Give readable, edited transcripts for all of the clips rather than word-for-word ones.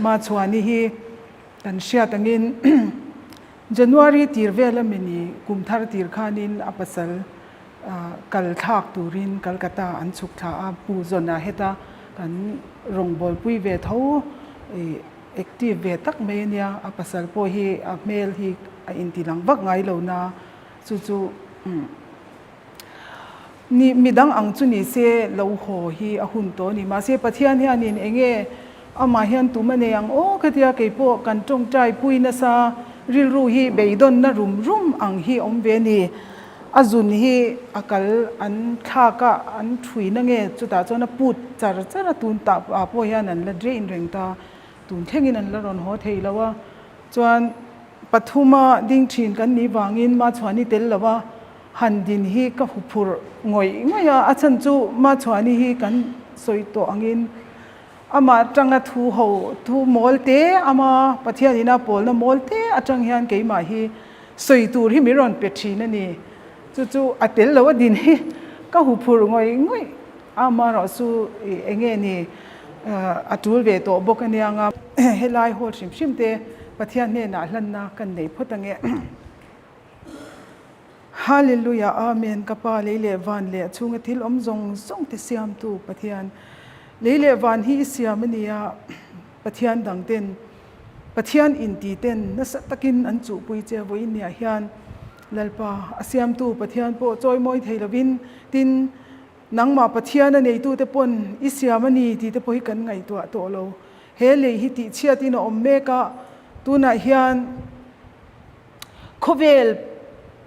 Machhuani hi kan hriat angin January tir vel ami ni kum thar tir khanin a pasal kal thlak turin Calcutta an chhuk thla a, Pu Zawnah heta kan rawngbawlpui ve tho active ve tak mai a nia, a pasal pawh hi a hmel hi a inti lang vak ngai lo na chu chu Ni, midang ang chu ni se lo haw hi a hun tawh a ni. Mahse, Pathian hianin eng nge amah hian tum a nei ang aw khatia kei pawh kan tawngtai pui nasa rilru hi beidawnna rum rum ang hi awm ve a ni. A zun hi a kal an thlak a, an thui na nge chutah chuan a put char char a, tun tah pawh hian an la drain reng ta, tun thlengin an la rawn haw thei lo a. Chuan pathuma ding thin kan nih vangin Machhuani tel lo a, Han din hi ka huphurh ngawih ngawih a, a chhan chu Machhuani hi kan sawi tawh angin amah atanga thu ho thu mawl te ama Pathian ina pawlna mawl te atang hian keimah hi sawi tur hi min rawn pe thin a ni. Chu chu a tel lo a din hi ka huphurh ngawih ngawih a, amaherawhchu eng nge ni a tul ve tawh bawk a nia nga. Helai hall hrim hrim te Pathian hnenah hlanna kan nei phawt ange. Hallelujah Amen ka pa lei leh van leh a chhunga thil awm zawng zawng te siamtu Pathian lei leh van hi i siam a nia Pathian dang ten Pathian inti ten nasa takin an chuhpui che vawiin niah hian Lalpa a siamtu Pathian pawh chawimawi thei lovin tin nangmah Pathian a neitu te pawn i siam a ni tih te pawh hi kan ngaihtuah tawh lo he lei hi tihchhiatin a awm mek a tunah hian Khawvel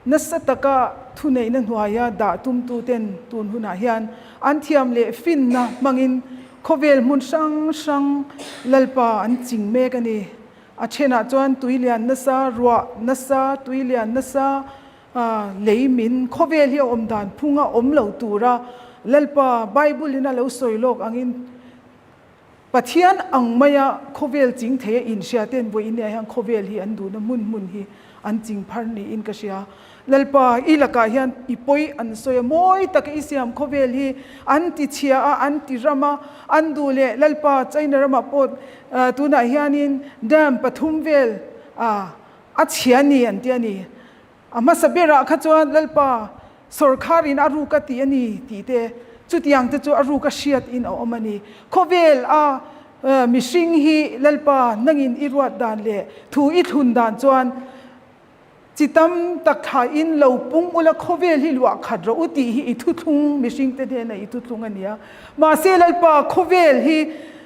nasa taka thuneihna hnuaia dah tumtuten tun hunah hian an thiam leh finna hmangin khawvel hmun hrang hrang Lalpa an ching mek a ni. A thenah chuan tui lian nasa, ruah nasa, tui lian nasa, lei min khawvel hi a awm dan phunga awm lo tura Lalpa Bible-in a lo sawi lawk angin Pathian ang maia khawvel ching thei a inhria ten vawiin nia hian khawvel hi an duhna hmun hmun hi an ching phar niin ka hria. Lalpa, i lakah hian i pawi an sawi a, mawi taka i siam khawvel hi an ti chhia a, an ti ram a, an duh leh Lalpa China ramah pawh tunah hianin dam pathum vel a chhia ni an ti a ni. A hmasa berah kha chuan Lalpa sawrkharin a ruk a ti a ni tih te, chutiang te chu a ruk a hriat in a awm a ni. Khawvel a mihring hi Lalpa nangin i ruat dan leh thu i thlun dan chuan chi tam tak thlain lo pung ula khawvel hi luah khat rawh u tih hi i thuthlung mihring te hnena i thuthlung a ni a. Mahse Lalpa khawvel hi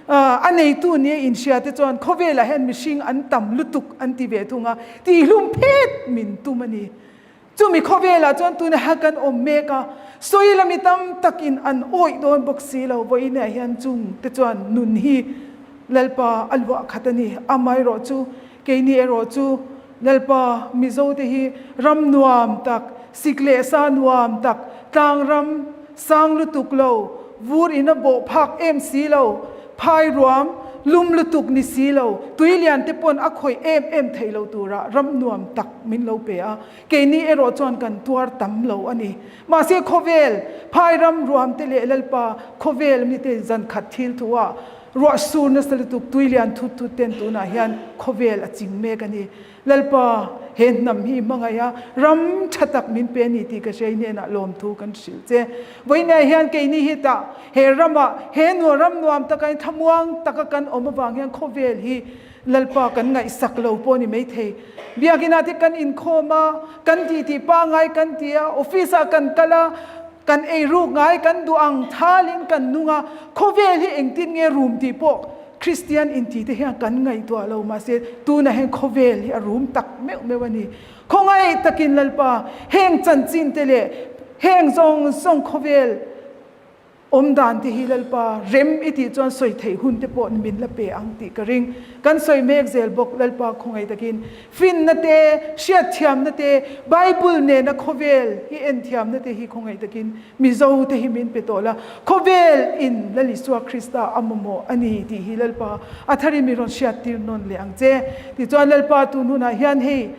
A neitu nia inhria te chuan khawvelah hian mihring an tam lutuk an ti ve thung a, tihlum phet min tum a ni. Chumi khawvelah chuan tuna kan awm mek a, sawi lami tam takin an awih dawn bawk si lo, vawiinah hian chung te chuan nun hi Lalpa a luah khat a ni. Amaherawh chu keini erawh chu Lalpa Mizo te hi ram nuam tak, sik leh sa nuam tak, tlang ram sang lutuk lo, vur in a bawh phak em si lo, phai ruam lum lutuk ni si lo, tui lian te pawn a khawih em em theih lo tura ram nuam tak min lo pe a, keini erawh chuan kan tuar tam lo a ni. Mahse khawvel phai ram ruam te leh Lalpa khawvel mite zan khat thil thu ah Ruah sur nasa lutuk tui lian thut thut ten tunah hian khawvel a ching mek a ni. Lalpa, he hnam hi hmangaih a, ram tha tak min pe a ni tih ka hria i hnenah lawmthu kan hrilh che. Vawiinah hian keini hi tah he ramah he nuam ram nuam taka in thlamuang taka kan awm avang hian khawvel hi Lalpa kan ngaihsak lo pawh a ni maithei. Biakinah te kan inkhawm a, kan tih tih pangngai kan ti a, office ah kan kal a, Kan ei ruk ngai kan duh ang thalin kan nung a, khawvel hi engtin nge rum tih pawh Kristian inti te hian kan ngaihtuah lo mahse tunah hian khawvel hi a rum tak meuh meuh a ni. Khawngaih takin Lalpa heng chanchin te leh heng zawng zawng khawvel awm dan te hi Lalpa rem i tih chuan sawi theih hun te pawh min la pe ang tih ka ring. Kan sawi mek zel bawk Lalpa khawngaih takin Finna te, hriatthiamna te, Bible nena khawvel i enthiamna te hi khawngaih takin Mizo te hi min pe tawh la, khawvel in Lal Isua Krista a mamawh a ni tih hi Lalpa a tharin min rawn hriattir nawn leh ang che. Tichuan Lalpa tun hunah hian hei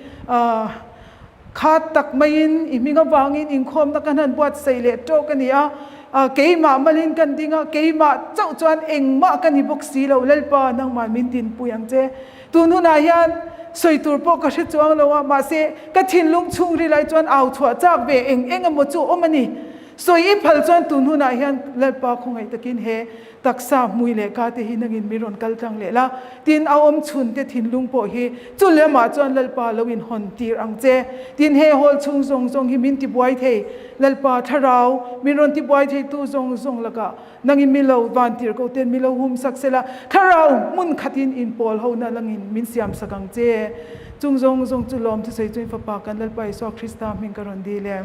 kha tak maiin i hming avangin inkhawmna kan han buatsaih leh tawk a ni a. Keimah malin kan ding a, keimah chauh chuan engmah ka ni bawk si lo, Lalpa nangmah min dinpui ang che. Tun hunah hian sawi tur pawh ka hre chuang lo a, mahse ka thinlung chhungril ai chuan au chhuah chak ve eng eng emaw chu awm a ni. Sawi i phal chuan tun hunah hian Lalpa khawngaih takin he taksa hmui leh ka te hi nangin min rawn kal tlang leh la, tin a awm chhun te thinlung pawh hi chu lamah chuan Lalpa lo in hawn tir ang che. Tin he hall chhung zawng zawng hi min tibuai thei, Lalpa thlarau min rawn tibuai thei tu zawng zawng lakah nangin mi lo van tir ko ten mi lo hum sak sela, thlarau hmun khatin in pawl ho na langin min siam sak ang che. Chung zawng zawng chu lawm thusawi chuin Fapa kan Lalpa Isua Krista hming ka rawn dil e.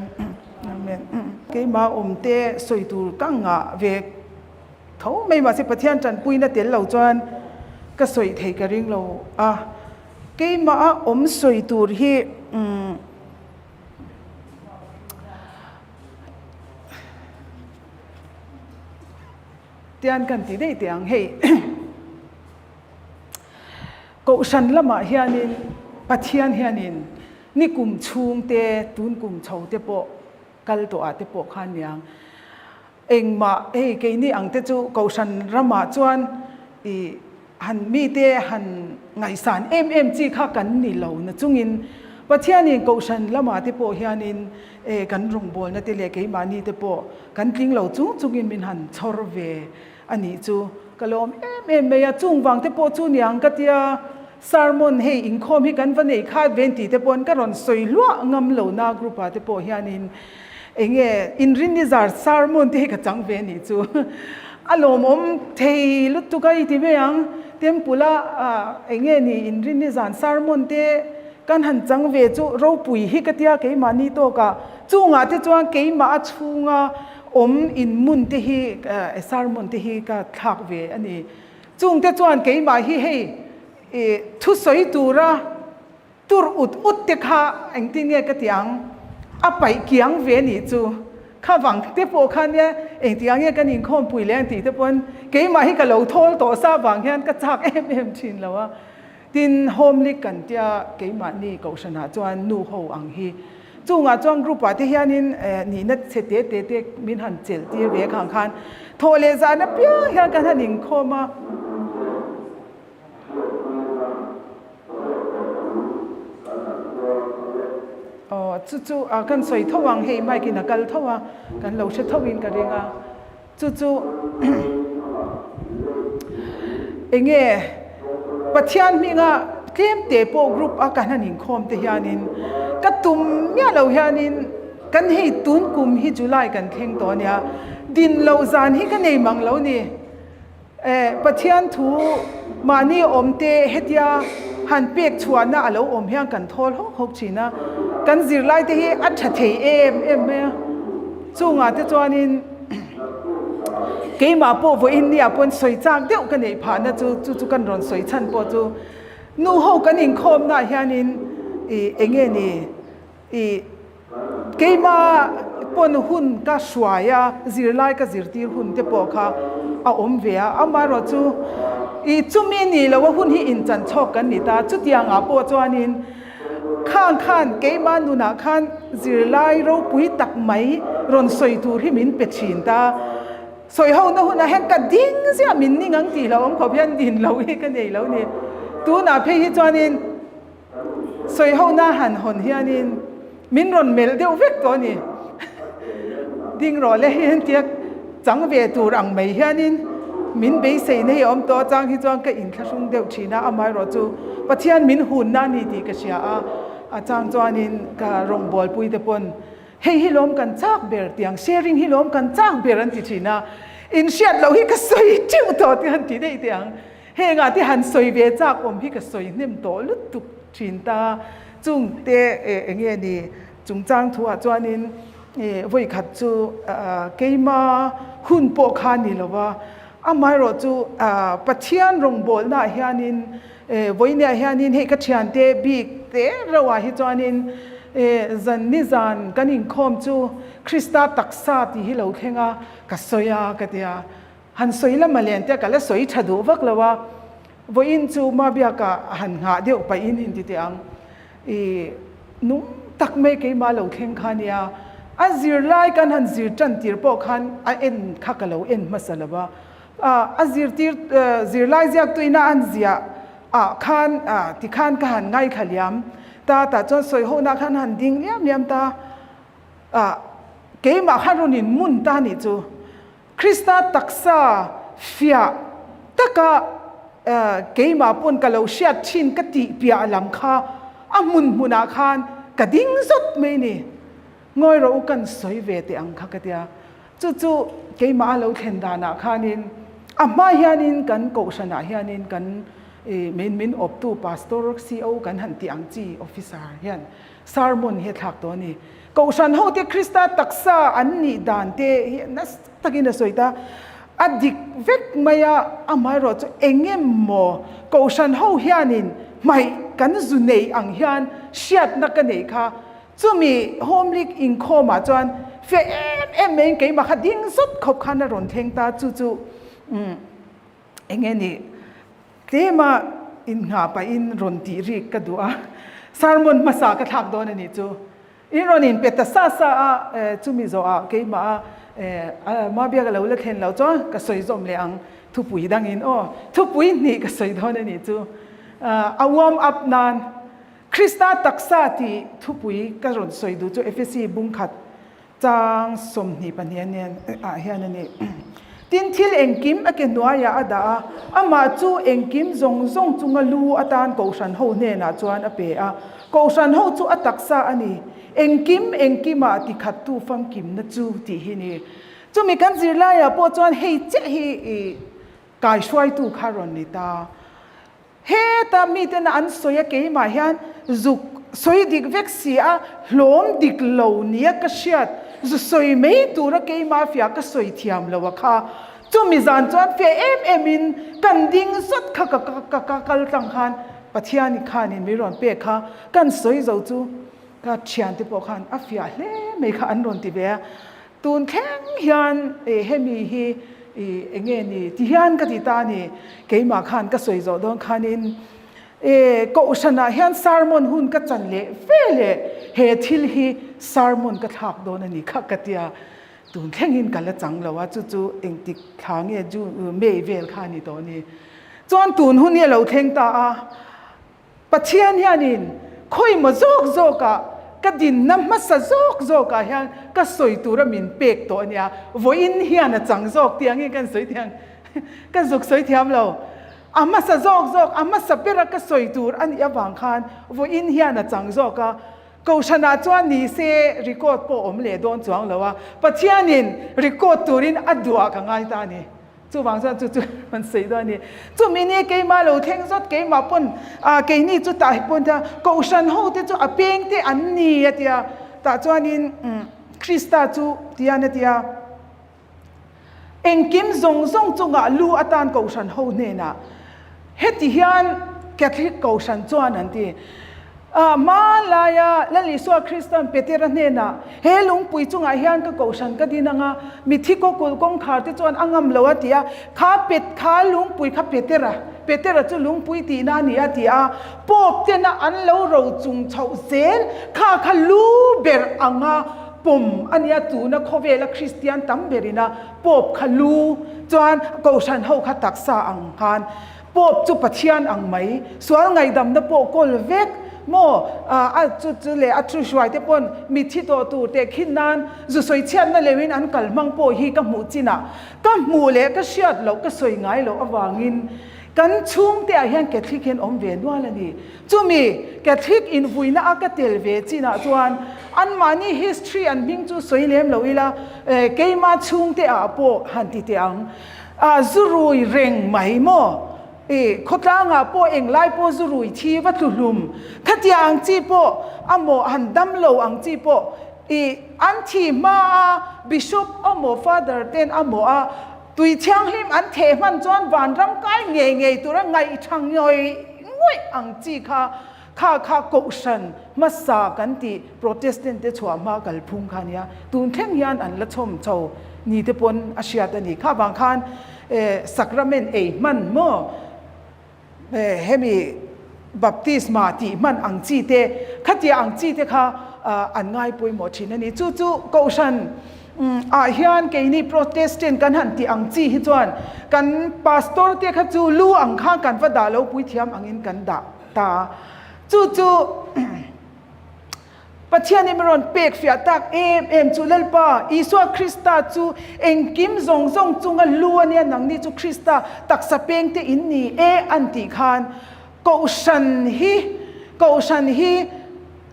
Amen. Keimah awmte sawi tur ka ngah ve tho mai mahse Pathian tanpuina tel lo chuan ka sawi thei ka ring lo a, keimah a awm sawi tur hi umm tian kan ti daih teh ang hei Kohhran lamah hianin Pathian hianin ni kum chhung te tun kum chho te pawh kal tawh ah te pawh khan niang Engmah hei keini ang te chu Kohhran ramah chuan i han mite han ngaihsan em em chi kha kan ni lo na chungin Pathianin Kohhran lamah te pawh hianin e kan rawngbawlna te leh keimahni te pawh kan tling lo chung chungin min han chhawr ve a nih chu ka lawm em em mai a. Chung vang te pawh chu niang ka tia sermon hei inkhawm hi kan va nei khat ve tih te pawhin ka rawn sawi hluah ngam lo na group ah te pawh hianin Enge inrinni zar sermon te hi ka chang ve anih chu. A lawmawm thei lutuk a i ti mai ang. Temple a enge ni inrinni zan sermon te kan han chang ve chu ropui hi ka tia keimahni tawkah chungah te chuan keimah a chhunga awm inmun te hi sermon te hi ka thlak ve a ni. Chungte chuan keimah hi hei thusawi tura Tur ut ut te kha engtin nge ka ti ang? A paih kiang ve nih chu. Kha vang te pawh kha nia engtikah nge kan inkhawmpui leh ang tih te pawn keimah hi ka lo thawl tawh sa vang hian ka chak em em thin lo a. Tin, home league kan tia keimahni kohhranah chuan nu ho ang hi. Chungah chuan group ah te hianin nihna chhe te te te min han chelh tir ve khang khan thawh leh zan apiang hian kan han inkhawm a. Aw chu chu a kan sawi tho ang hei mic in a kal tho a kan lo hre tho in ka ring a chu chu enge Pathian hminga tlem te pawh group a kan han inkhawm te hianin ka tum miah lo hianin kan hei tun kum hi July kan thleng tawh ania din loh zan hi ka nei mang lo ni. Pathian thu mahni awmte hetia han pek chhuahna a lo awm hian kan thawl hawk hawk thin a, kan zirlaite hi a tha thei em em mai a, chungah te chuanin keimah pawh vawiin nia pawn sawi chak deuh ka neih phahna chu chu chu kan rawn sawi chhan pawh chu nu ho kan inkhawmnaah hianin ih eng nge ni ih Keimah pawn hun ka hruai a, zirlai ka zirtir hun te pawh kha a awm ve a, amaherawh chu i chumi ni lo a hun hi inchan chhawk kan ni ta, chutiangah pawh chuanin khang khan keimah nunah khan zirlai ropui tak mai rawn sawi tur hi min pe thin ta, sawi ho na hunah hian ka ding ziah min ning ang tih lo awm khawp hian din loh hi ka nei lo ni, tunah phei hi chuanin. Sawi ho na han hawn hianin min rawn melh deuh vek tawh a ni. Ding rawh le hi tia chang ve tur ang mai hianin min beiseina hi a awm tawh a, chang hi chuan ka inthlahrung deuh thin a, amaherawh chu Pathian min hunna a ni tih ka hria a, a chang chuanin ka rawngbawlpui te pawn hei hi lawm kan chak ber tiang sharing hi lawm kan chak ber an ti thin a, inhriat loh hi ka sawi teuh tawh te han ti daih teh ang. Hengah te han sawi ve chak awm hi ka sawi hnem tawh lutuk thin ta. Chung te eng nge ni chungchang thuah chuanin vawi khat chu keima hun pawh kha ni lo va, amaherawh chu Pathian rawngbawlnaah hianin vawineah hianin hei ka thiante bik te reuhah hi chuanin zan nizan kan inkhawm chu Krista taksa tih hi lo thleng a, ka sawi a ka ti a. Han sawi la malen te ka la sawi tha duh vak lo a, vawiin chu Mabiaka han nghah deuh pahin inti teh ang. I nung tak mai keimah lo thleng kha nia. A zirlai kan han zir tan tir pawh khan a en kha ka lo en hmasa lo va. A zirtir zirlai ziaktuina an ziah ah khan tikhan ka han ngaithla liam ta, tah chuan sawi hohna khan han ding liam liam ta. Keimah khan rawn in mun ta nih chu. Krista taksa fiah taka keimah pawn ka lo hriat thin ka tih piah lam kha a hmun hmunah khan ka ding zawt mai ni. Ngawi rawh u kan sawi ve teh ang kha ka tia. Chu chu keimah a lo thlen danah khanin a hma hianin kan kohhranah hianin kan min min awptu pastor CO kan han tih ang chi officer hian sermon hi a thlak tawh a ni. Kohhran hote Krista taksa an nih dan te hi nasa takin a sawi ta. A dik vek mai a, amaherawh chu eng emaw Kohhran ho hianin hmaih kan zu nei ang hian hriatna ka neih kha. Chumi Home League inkhawmah chuan fiah em em maiin keimah kha ding zawt khawp khan a rawn thleng ta. Chu chu eng nge ni tlema innghah pahin rawn tih rik ka duh a, sermon hmasa ka thlak dawn a nih chu. In rawn inpe ta sa sa a, chumi zawhah keimah a Mabiak a lo la thlen loh chuan ka sawi zawm leh ang thupui dangin aw, thupui hnih ka sawi dawn a nih chu. A warm up nan Krista taksa tih thupui ka rawn sawi duh chu Efesi bungkhat Chang 22 nen ah hian a ni. Tin, thil engkim a ke hnuaiah a dah a, amah chu engkim zawng zawng chunga lu atan Kohhran ho hnenah chuan a pe a. Kohhran ho chu a taksa a ni. Engkim engkimah tikhattu famkimna chu tih hi ni. Chumi kan zirlaiah pawh chuan hei chiah hi i kaihruaitu kha rawn ni ta. Heta miten an sawi a keimah hian zuk sawi dik vek si a, hlawm dik lo nia ka hriat, zu sawi mai tura keimah fiah ka sawi thiam lo a kha. Chumi zan chuan fiah em em in kan ding zawt kha ka ka ka kal tlang khan Pathiani khanin min rawn pek kha kan sawi zo chu ka thiante pawh khan a fiah hle mai kha an rawn ti ve a. Tun thleng hian hemi hi eng nge ni ti hian ka ti ta a ni. Keimah khan ka sawi zawh dawn khanin Kohhranah hian sermon hun ka chan leh ve leh he thil hi sermon ka thlak dawn a ni kha ka tia. Tun thlengin ka la chang lo a, chu chu engtik thla nge June, May vel kha a ni tawh a ni. Chuan tun hun hi a lo thleng ta a. Pathian hianin khawimaw zawk zawkah ka dinna hmasa zawk zawkah hian ka sawi tura min pek tawh a nia, vawiin hian a chang zawk tih angin ka sawi thiam, ka zuk sawi thiam lo. A hmasa zawk zawk, a hmasa bera ka sawi tur a nih avang khan vawiin hian a chang zawk a. Kohhranah chuan ni se record pawh awm leh dawn chuang lo a, Pathianin record turin a duhah ka ngai ta a ni. Chuvang chuan chu chu rawn sawi dawn a ni. Chumi ni keimah lo thleng zawt keimah pawn ah keini chu tah hi pawn tia Kohhran ho te chu a peng te an ni a tia tah chuanin Krista chu tian a tia engkim zawng zawng chungah lu atan Kohhran ho hnenah heti hian Catholic Kohhran chuan an ti. Hmanlaia Lal Isua Krista'n Petera hnenah, He lungpui chungah hian ka kohhran ka din ang a, mithi kawkulh kawngkhar te chuan a ngam lo a ti a, kha pet kha lungpui kha Petera, Petera chu lungpui tihna a ni a ti a, Pope tena an lo ro chung chhoh zel kha kha lu ber anga pawm a nia, tuna khawvela Kristian tam berina Pope kha lu chuan kohhran ho kha taksa ang khan Pope chu Pathian ang mai, sual ngaihdamna pawh kawl vek maw? A chu chu leh a thu hruai te pawn mitthi tawh tur teh khin nan zu sawi chhiatna leuhin an kal hmang pawh hi ka hmuh chinah ka hmuh leh ka hriat loh ka sawi ngai loh avangin kan chhungte ah hian Catholic hian awm ve nual a ni. Chumi Catholic invuina a ka tel ve chinah chuan anmahni history an hming chu sawi lem lo ila keima chhungte ah pawh han ti teh ang. A zu rui reng mai maw? I khawtlangah pawh englai pawh zu rui thi va tlu hlum khatia ang chi pawh a maw han dam lo ang chi pawh i an thi hma a Bishop amaw Father ten amaw a tui thianghlim an theh hman chuan vanram kai ngei ngei tura ngaihtha ngawih ngawih ang chi kha Kha kha Kohhran hmasa kan tih Protestant te chhuah hma kalphung kha nia, tun thleng hian an la chhawm chho ni te pawn a hriat a ni. Kha vang khan sacrament ei hman maw hemi baptisma tih hman ang chi te, khatia ang chi te kha. an ngai pawimawh thin a ni. Chu chu Kohhran ah hian keini Protestant kan han tih ang chi hi chuan kan Pastor te kha chu lu ang khan kan va dah lo puithiam angin kan dah ta. Chu chu Pathianin min rawn pek fiah tak em em chu Lalpa Isua Krista chu engkim zawng zawng chunga lu a nia nangni chu Krista taksa peng te in ni e an tih khan Kohhran hi Kohhran hi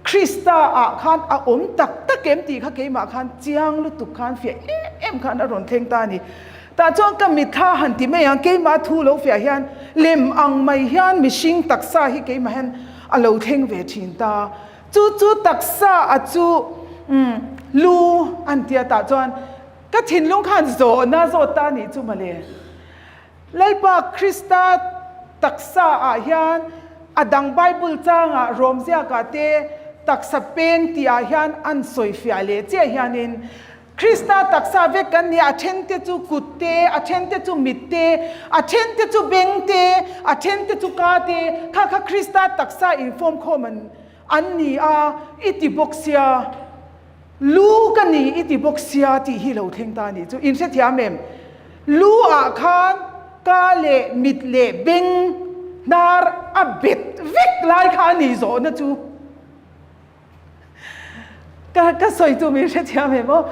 Krista ah khan a awm tak tak em tih kha keimah khan chiang lutuk khan fiah em em khan a rawn thleng ta a ni. Tah chuan ka mitthla han ti mai ang keimah thu lo fiah hian lem ang mai hian mihring taksa hi keimah hian a lo thleng ve thin ta. Chu chu taksa a chu lu an tia tah chuan ka thinlung khan zawhna zawt ta nih chu mawle. Lalpa Krista taksa ah hian a dang Bible changah Rom ziakah te taksa peng tih ah hian an sawifiah leh chiah hianin Krista taksa vek kan nia, a then te chu kut te, a then te chu mit te, a then te chu beng te, a then te chu ka te, kha kha Krista taksa inform khawm an an ni a, i ti bawk sia, lu ka ni i ti bawk sia tih hi lo thleng ta a nih chu, in hrethiam em? Lu ah khan ka leh mit leh beng hnar a bet vek lai kha a ni zawhna chu. Ka ka sawi chu min hrethiam em aw.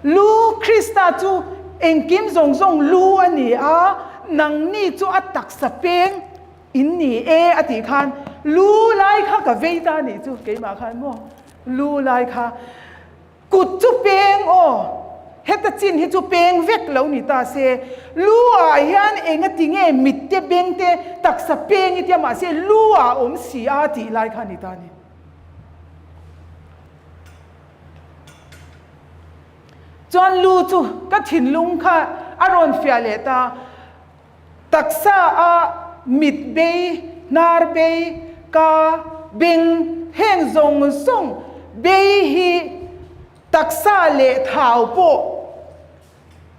Lu Krista chu engkim zawng zawng lu a ni a, nangni chu a taksa peng in ni e a tih khan lu lai kha ka vei ta a nih chu keimah khan maw lu lai kha kut chu peng aw heta chin hi chu peng vek lo ni ta se lu ah hian enga ti nge mit te beng te taksa peng i tia mahse lu ah awm si a tih lai kha a ni ta a ni. Chuan lu chu ka thinlung kha a rawn fiah leh ta. Taksa a mit bei, hnar bei, ka beng heng zawng zawng bei hi taksa leh thau pawh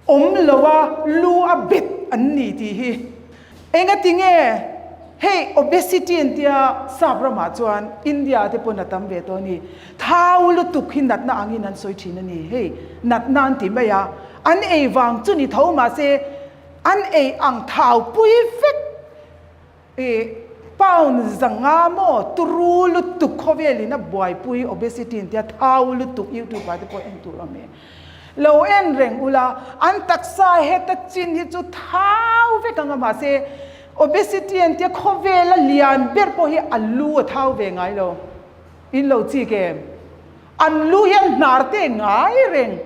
awm lo a lu a bet an ni tih hi engati nge hei obesity an tia sap ramah chuan India te pawn a tam ve tawh a ni thau lutuk hi natna angin an sawi thin a ni hei natna an ti mai a an ei vang chu ni tho mahse an ei ang thau pui vek I pound zanga maw turu lutuk khawvelin a buaipui obesity in tia thau lutuk youtube ah te pawh en tur awm e. Lo en reng ula an taksa heta chin hi chu thau vek anga mahse obesity an tia khawvela lian ber pawh hi a lu a thau ve ngai lo. In lo chik em? An lu hian hnar te ngai reng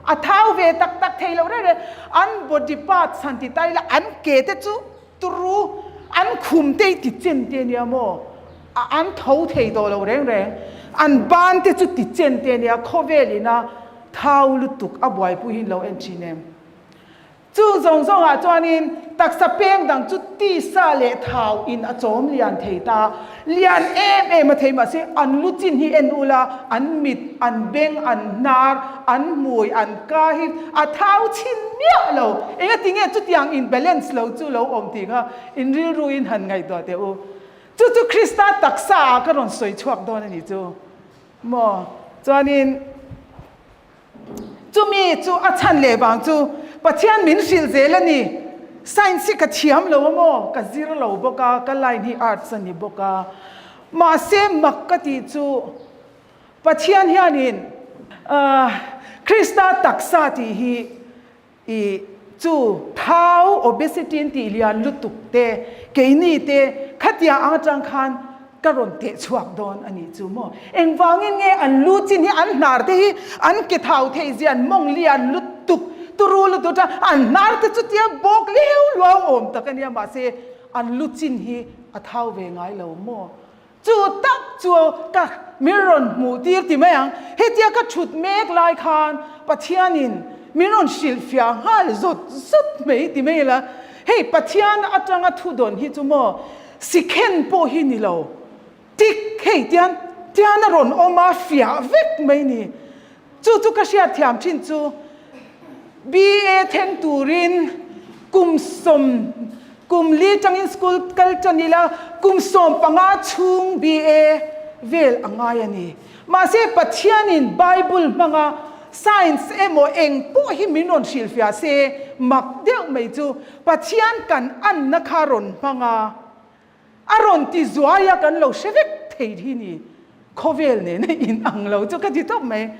a thau ve tak tak thei lo reng reng an body parts han ti ta ila an ke te chu Turu, an khum te i ti chen te ania maw? A an tho thei tawh lo reng reng. An ban te chu ti chen te ania, khawvel ina thau lutuk a buaipui hi lo en thin em? Chu zawng zawng ah chuanin taksa peng dang chu tisa leh thau in a chawm lian thei ta. Lian em em a thei mahse an lu chin hi en ula, an mit, an beng, an hnar, an hmui, an ka hi a thau chhin miah lo. Engati nge chutiang in balance lo chu lo awm tih kha in rilru in han ngaihtuah teh u. Chu chu Krista taksa ah ka rawn sawi chhuak dawn a ni chu maw? Chuanin. Chumi chu a chhan leh vang chu Pathian min hrilh zel a ni. Science hi ka thiam lo a maw? Ka zir lo bawk a, ka line hi arts a ni bawk a. Mahse mak ka tih chu Pathian hianin Krista taksa tih hi I chu thau obesity an tih lian lutuk te, keini te khatia ang atang khan ka rawn teh chhuak dawn a nih chu maw? Engvangin nge an lu chin hi an hnar te hi an ke thau theih zia an mawng lian lutuk turu lutuk atang an hnar te chutia bawk liau luau awm tak a nia mahse an lu chin hi a thau ve ngai lo maw? Chu tak chu ka min rawn hmuh tir ti mai ang. Hetia ka thut mek lai khan Pathianin min rawn hrilhfiah nghal zawt zawt mai ti mai ila. Hei Pathian atanga thu dawn hi chu maw sikhen pawh hi ni lo. Tik hei tian tian a rawn awm a fiah vek mai ni. Chu chu ka hriatthiam thin chu BA thleng turin kum sawm kum li tangin school kal tan ila kum 15 chhung BA vel a ngai a ni. Mahse Pathianin Bible hmanga science emaw eng pawh hi min rawn hrilhfiah se mak deuh mai chu Pathian kan anna kha rawn hmang a, a rawn ti zuai a kan lo hre vek thei hi ni. Khawvel nena in ang lo chu ka ti tawp mai.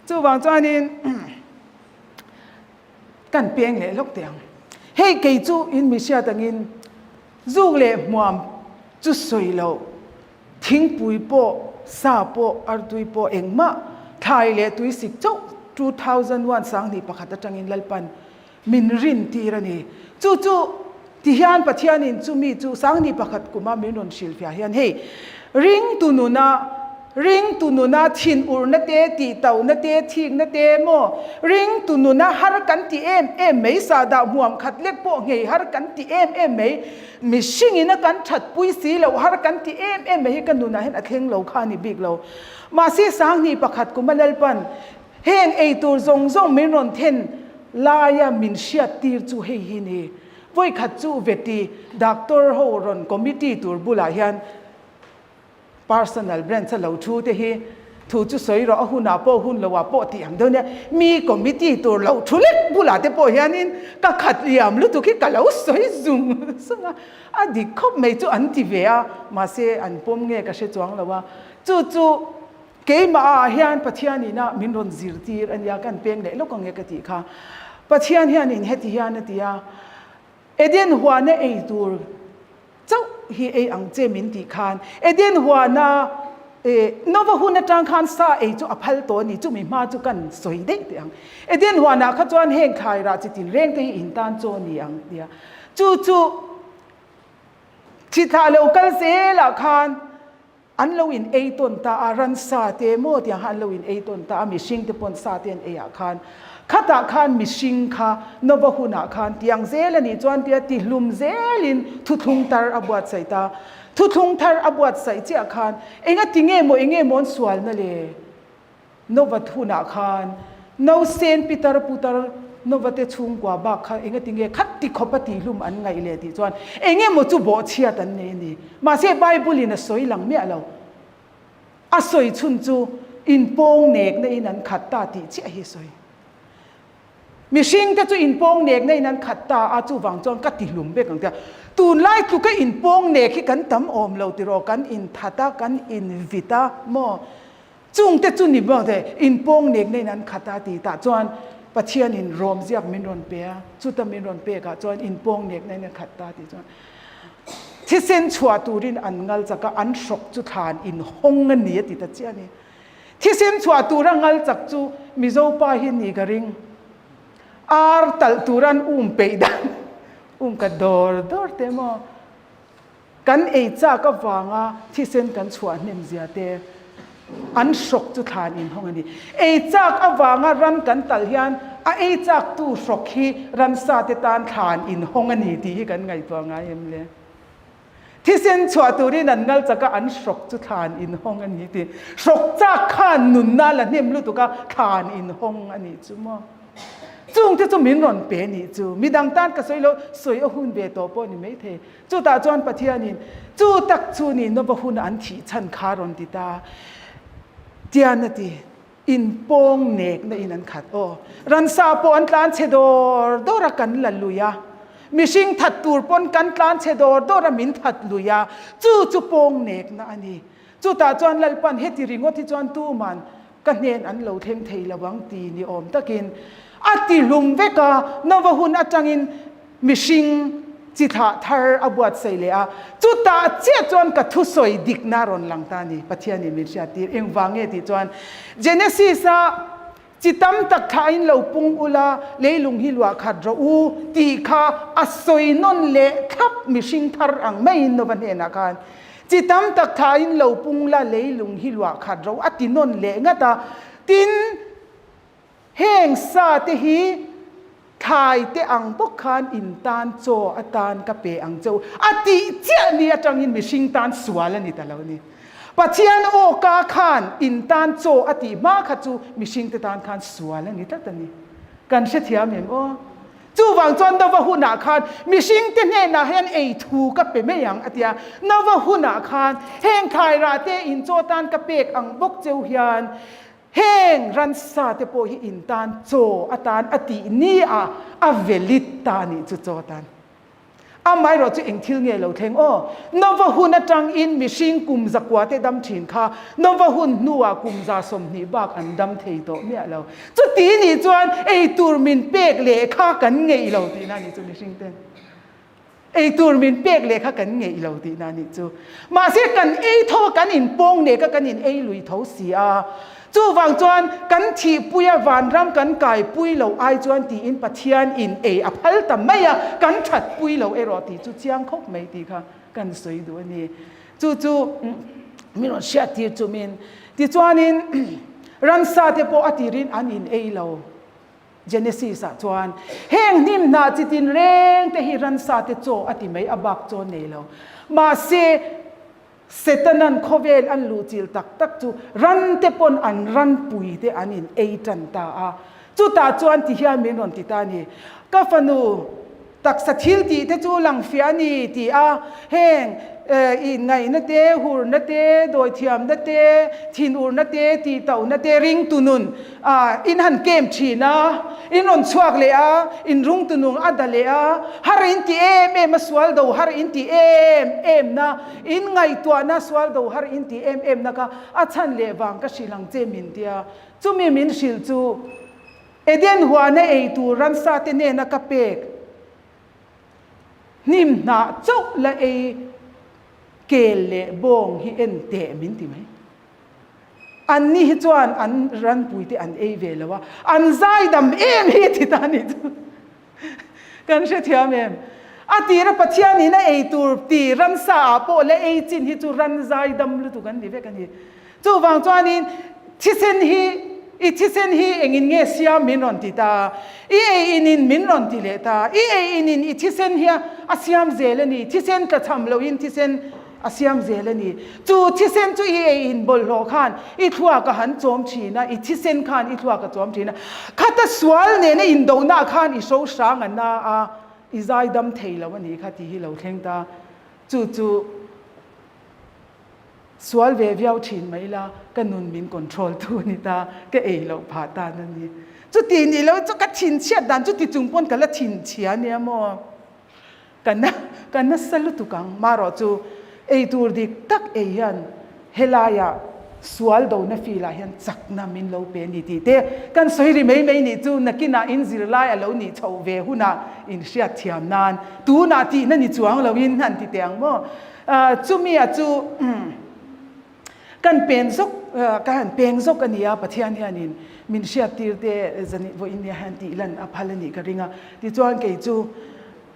Chuvang chuanin kan peng leh lawk teh ang. Hei kei chu in mi hriat angin zuk leh hmuam chu sawi loh. Thingpui pawh, sa pawh, artui pawh engmah thlai leh tuisik chauh 2001 21 atangin Lalpan min rin tir a ni. Chu chu tihian Pathianin chumi chu 21 kuma min rawn hrilhfiah hian hei ringtu nuna ringtu nuna thinurna te, tihtohna te, thikna te maw ringtu nuna har kan ti em em mai, sahdah hmuam khat lek pawh nghei har kan ti em em mai, Mihringin a kan that pui si loh har kan ti em em mai hi ka nunah hian a thleng lo kha a ni bik lo. Mahse 21 kum a Lalpan heng ei tur zawng zawng min rawn then laia min hriat tir chu hei hi ni. Vawikhat chu veti doctor ho rawn committee tur bulah hian Personal branch a lo thu te hi thu chu sawi rawh a hunah pawh hun lo ah pawh tih ang deuh nia mi committee tur lo thu lek bulah te pawh hianin ka khat liam lutuk hi ka lo sawi zung zung a, a dik khawp mai chu an ti ve a mahse an pawm nge ka hre chuang lo a chu chu keimah ah hian Pathian ina min rawn zirtir a nia kan peng leh lawk ang nge ka tih kha Pathian hianin heti hian a ti a Eden huana ei tur Chauh hi ei ang che min tih khan Eden huana Nova hun atang khan sa ei chu a phal tawh a ni, chumi hma chu kan sawi daih teh ang. Eden huanah kha chuan heng thlai rah chi tin reng te hi in tan chaw a ni ang tia. Chu chu thithlah lo kal zelah khan An lo in ei tawn ta a, ransa te maw tiang kha an lo in ei tawn ta a, mihring te pawn sa te an ei ah khan khatah khan mihring kha Nova hunah khan tiang zel a nih chuan tia tihlum zelin thuthlung tar a buatsaih ta. Thuthlung thar a buatsaih chiah khan enga ti nge maw enge maw an sualna le? Nova hunah khan Nausen pitar putar Nova te chhungkua bak kha enga tinge khat ti khawp a tihlum an ngaih leh tih chuan engemaw chu bawhchhiat an nei a ni. Mahse Bible in a sawi lang miah lo. A sawi chhun chu inpawng nekna in an khat ta tih chiah hi a sawi. Mihring te chu inpawng nekna in an khat ta a, chuvang chuan ka tihlum vek ang tia. Tunlai tluka inpawng nek hi kan tam awm lo tiraw, kan inthat a, kan invit a maw? Chungte chu ni maw te inpawng nekna in an khat a ti tah chuan Pathianin rawm ziak min rawn pe a, chuta min rawn pek ah chuan inpawng nekna in a khat ta tih chuan thisen chhuah turin an ngal chak a, an hrawk chu thlan inhawng a ni a ti ta chiah a ni. Thisen chhuah tura ngal chak chu Mizo pa hi ni ka ring. Ar talh tura an um peih dan um ka dawr dawr te maw. Kan ei chak avanga thisen kan chhuah hnem zia te an hrawk chu thlan inhawng a ni. Ei chak avanga ran kan tal hian a ei chak tu hrawk hi ramsa te tan thlan inhawng a ni tih hi kan ngaihtuah ngai em le? Thisen chhuah turin an ngal chak a, an hrawk chu thlan inhawng a ni tih. Hrawk chak khan nunna la hnem lutuk a, thlan inhawng a nih chu maw? Chungte chu min rawn pe nih chu. Midang tan ka sawi lo, sawi a hun ve tawh pawh a ni maithei. Chutah chuan Pathianin, Chu tak chu ni Nova hun an thih chhan kha rawn ti ta. Tian a ti, Inpawng nekna in an khat aw. Ransa pawh an tlan chhe dawr dawr a kan la lui a. Mihring that tur pawn kan tlan chhe dawr dawr a min that lui a. Chu chu pawng nekna a ni. Chutah chuan Lalpan heti ringawt hi chuan tuman ka hnen an lo thleng thei lo ang ti ni awm takin a ti hlum vek a, Nova hun atangin mihring chi thlah thar a buatsaih leh a, chutah chiah chuan ka thusawi dikna a rawn lang ta a ni, Pathianin min hriattir. Engvang nge tih chuan Genesis-a chi tam tak thlahin lo pung ula, leilung hi luah khat rawh u tih kha a sawi nawn leh thlap mihring thar ang maiin Nova hnenah khan Chi tam tak thain lo pung la leilung hi luah khat ro a ti nawn leh ngat a. Tin, heng sa te hi thlai te ang bawk khan in tan chaw atan ka pe ang che u a tih chiah ni atangin mihring tan sual a ni ta lo ni. Pathian aw ka khan in tan chaw a tih hma kha chu mihring te tan khan sual a ni tlat a ni. Kan hrethiam em aw? Chuvang chuan Nova hunah khan mihringte hnenah hian ei thu ka pe mai ang a ti a. Nova hunah khan heng thlai te in chaw tan ka pek ang bawk cheu hian heng ransa te pawh hi in tan chaw atan a tih ni a a velit ta nih chu chaw tan. Amaherawh chu eng thil nge lo thleng aw? Nova hun atangin mihring kum zakua te dam thin kha Nova hun hnuah kum 120 bak an dam thei tawh miah lo. Chuti nih chuan ei tur min pek leh kha kan ngeih lo tihna nih chu mihring ten. Ei tur min pek leh kha kan ngeih lo tihna nih chu. Mahse kan ei tho a kan inpawng leh kha kan in ei lui tho si a. Chuvang chuan kan thihpuia vanram kan kaipui lo ai chuan tiin Pathian in ei a phal ta mai a, kan thatpui lo erawh tih chu chiang khawp mai tih kha kan sawi duh a ni. Chu chu min rawn hriat tir chumin tichuanin ramsa te pawh a tirin an in ei lo. Genesis ah chuan heng hnim hnah chi tin reng te hi ramsa te chaw a ti mai a bak chaw nei lo. Mahse Setanan khawvel an luhchilh tak tak chu ran te pawn an ranpui te an in ei tan ta a. Chutah chuan ti hian min rawn ti ta a ni, Ka fanu, taksa thil tih te chu lang fiah a ni ti a, heng inngaihna te, hurna te, dawithiamna te, thinurna te, tihtohna te, ringtu nun in han kem thin a, in rawn chhuak leh a, in rungtu nung a da leh a, har in ti em em a, sual do har in ti em em na, in ngaihtuahna sual do har in ti em em na kha a chhan leh vang ka hrilh ang che min tia. Chumi min hrilh chu Eden huana ei tur ramsa te hnena ka pek hnim hnah chauh la ei kel leh bawng hi en teh min ti mai. Anni hi chuan an ranpui te an ei ve lo a, an zaidam em hi ti ta nih chu kan hrethiam em. A tira Pathian in a ei tur ti ramsa ah pawh la ei chin hi chu ran zaidam lutuk an ni vek a ni. Chuvang chuanin thisen hi i thisen hi engin nge siam min rawn ti ta, i ei in in min rawn ti leh ta, i ei in in i thisen hi a siam zel a ni, thisen tlachham loin thisen A siam zel a ni. Chu thisen chu i ei in bawlhhlawh khan i thluak a han chawm thin a, i thisen khan i thluak a chawm thin a. Khata sual nena indohna khan i hro hrang a na a, i zaidam thei lo a nih kha tih hi lo thleng ta. Chu chu sual ve viau thin mai la, ka nun min control tu a ni ta, ka ei loh phah tan a ni. Chuti nih loh chu ka thinchhiat dan chuti chung pawn ka la thinchhia a nia maw? Ka na ka nasa lutuk ang. Marawh chu ei tur dik tak ei hian helaiah sual dona field ah hian chakna min lo pe a ni tih te kan sawi ri mai mai nih chu nakinah in zirlai a lo nih chhoh ve hunah in hriat thiam nan tunah tihna ni chuang loin han ti teh ang maw. Chumia chu kan pen zawk ka han peng zawk a ni a Pathian hianin min hriat tir te zan vawiin nia hian tih lan a phal a nih ka ring a. Tichuan kei chu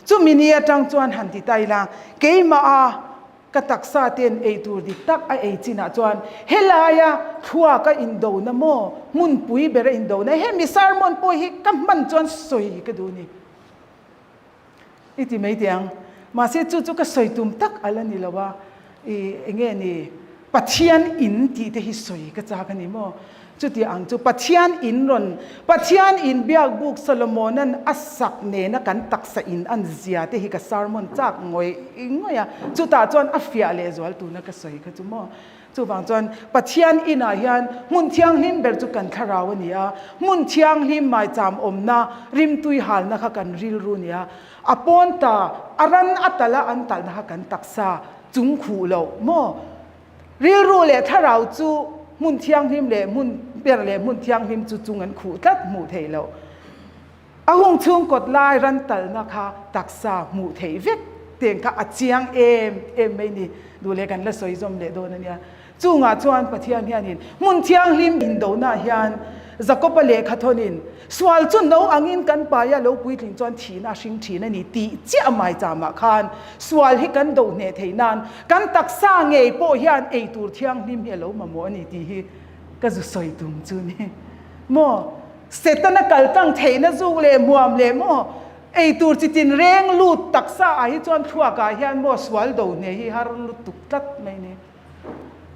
Chumi ni atang chuan han ti ta ila, keimah a ka taksa ten ei tur dik tak a ei chinah chuan helaia thluak a indona maw, hmunpui ber a indona, hemi sermon pawh hi ka hman chuan sawi ka duh ni. I ti mai teh ang. Mahse chu chu ka sawi tum tak a la ni lo a, i enge ni Pathian in tih te hi sawi ka chak a ni maw? Chuti ang chu Pathian in rawn Pathian in biak buk Solomona'n a sak nena kan taksa in an zia te hi ka sermon chak ngawih ngawih a, chutah chuan a fiah leh zual tuna ka sawi kha chu maw? Chuvang chuan Pathian inah hian hmun thianghlim ber chu kan thlarau a ni a, hmun thianghlim maicham awmna rimtui halna kha kan rilru a ni a, a pawn ta a ran a talh a an talhna kha kan taksa chung khuh loh maw? Rilru leh thlarau chu hmun thianghlim leh hmun ber leh hmun thianghlim chu chung an khuh tlat hmuh theih loh. A hung chhung kawt lai ran talna kha taksa hmuh theih vek teng kha a chiang em em mai ni. Duh leh kan la sawi zawm leh dawn a nia. Chungah chuan Pathian hianin hmun thianghlim indonah hian Jakoba lehkha thawnin sual chu no angin kan paia lo puitling chuan thihna a hring thin a ni tih chiah maichamah khan sual hi kan do hneh theih nan kan taksa ngei pawh hian ei tur thianghlim hi a lo mamawh a ni tih hi ka zu sawi tum chu ni maw? Setana kal tlang theihna zuk leh hmuam leh maw ei tur chi tin reng lut taksa ah hi chuan thluak ah hian maw sual do hneh hi har lutuk tlat mai ni.